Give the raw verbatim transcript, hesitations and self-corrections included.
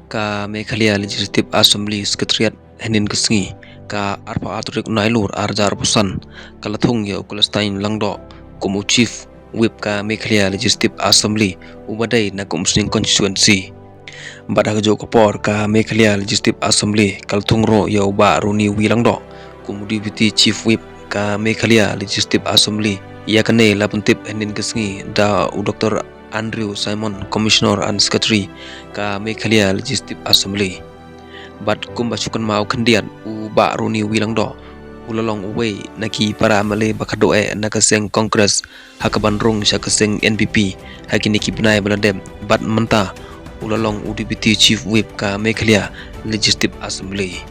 Ka Meghalaya Legislative Assembly Secretariat hynnin ka sngi, ka arphew ar tarik Nailur arhajar arphew san, ka la thung ïa u Celestine Lyngdoh kum u Chief Whip ka Meghalaya Legislative Assembly, uba dei na ka Umsning Constituency. Bad ha kajuh ka por ka Meghalaya Legislative Assembly ka la thung ruh ïa u Bah Ronnie W Lyngdoh kum u Deputy Chief Whip ka Meghalaya Legislative Assembly. Ïa kane la pyntip hynnin ka sngi da u Doctor Andrew Simon, Commissioner and Secretary ka Meghalaya Legislative Assembly. Bad kumba shu kynmaw khyndiat, u Bah Ronnie W Lyngdoh u la long uwei na ki para M L A ba khatduh eh na ka seng Congress, ha kaban rung sha ka seng N P P ha kine ki bnai ba la dep, bad mynta u la long u Deputy Chief Whip ka Meghalaya Legislative Assembly.